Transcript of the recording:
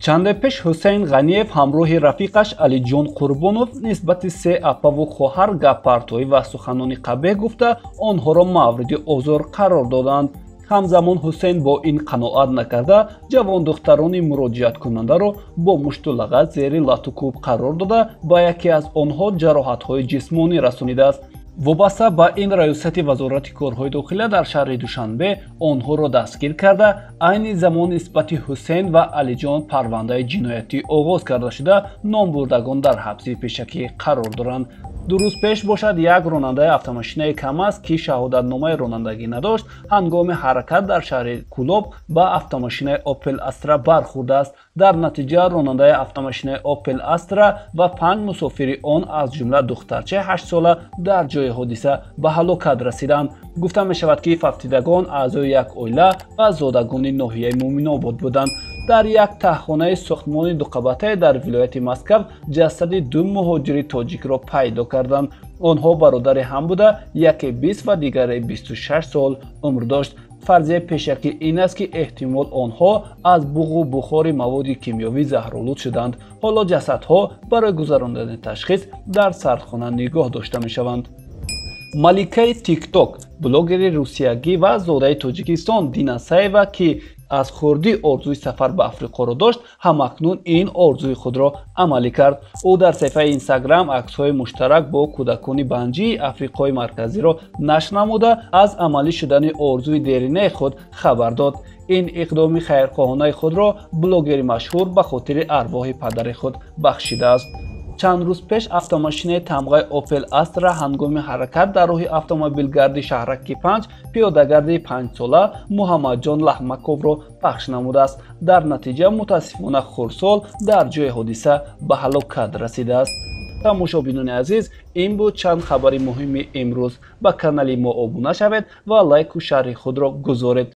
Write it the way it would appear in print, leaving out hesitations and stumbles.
Чанде пеш Ҳусейн Ғаниев ҳамроҳи рафиқаш Алиҷон Қурбонов нисбати се апаву хоҳар гаппартоӣ ва суханони қабеҳ гуфта, онҳоро мавриди озор қарор доданд. Ҳамзамон Ҳусейн бо ин қаноат накарда, ҷавондухтарони муроҷиаткунандаро бо мушту лағат зери лату кӯб қарор дода, ба яке аз онҳо ҷароҳатҳои ҷисмонӣ расонидааст. Вобаста ба ин, раёсати Вазорати корҳои дохила дар шаҳри Душанбе онҳоро дастгир карда, айни замон нисбати Ҳусейн ва Алиҷон парвандаи ҷиноятӣ оғоз карда шуда, номбурдагон дар ҳабси пешакӣ қарор доранд. 2 рӯз пеш бошад, як ронандаи автомошинаи КамАЗ, ки шаҳодатномаи ронандагӣ надошт, ҳангоми ҳаракат дар шаҳри Кӯлоб ба автомошинаи Опел Астра бархӯрдааст. Дар натиҷа ронандаи автомошинаи Опел Астра ва 5 мусофири он, аз ҷумла духтарчаи 8сола, дар ҷои ҳодиса ба ҳалокат расиданд. Гуфта мешавад, ки фавтидагон аъзои як оила ва зодагони ноҳияи Муъминобод буданд. Дар як таҳхонаи сохтмони дуқабатае дар вилояти Москав ҷасади 2 муҳоҷири тоҷикро пайдо карданд. Онҳо бародари ҳам буда, яке 20 ва дигаре 26 сол умр дошт. Фарзияи пешакӣ ин аст, ки эҳтимол онҳо аз буғу бухори маводи кимиёвӣ заҳролуд шуданд. Ҳоло ҷасадҳо барои гузарондани ташхис дар сардхона нигоҳ дошта мешаванд. Маликаи Тикток, блогери русиягӣ ва зодаи Тоҷикистон Дина Саева, ки аз хурдӣ орзуи сафар ба Африқоро дошт, ҳамакнун ин орзуи худро амалӣ кард. Ӯ дар саҳифаи Инстаграм аксҳои муштарак бо кӯдакони банҷии Африқои Марказиро нашр намуда, аз амалӣ шудани орзуи деринаи худ хабар дод. Ин иқдоми хайрхоҳонаи худро блогери машҳур ба хотири арвоҳи падари худ бахшидааст. Чанд рӯз пеш автомошинаи тамғаи Опел Астра ҳангоми ҳаракат дар роҳи автомобилгарди шаҳраки 5 пиёдагарди 5сола Муҳаммадҷон Лаҳмаковро пахш намудааст. Дар натиҷа мутаассифона хурдсол дар ҷои ҳодиса ба ҳалокат расидааст. Тамошобинони азиз, ин буд чанд хабари муҳими имрӯз. Ба канали мо обуна шавед ва лайку шарҳи худро гузоред.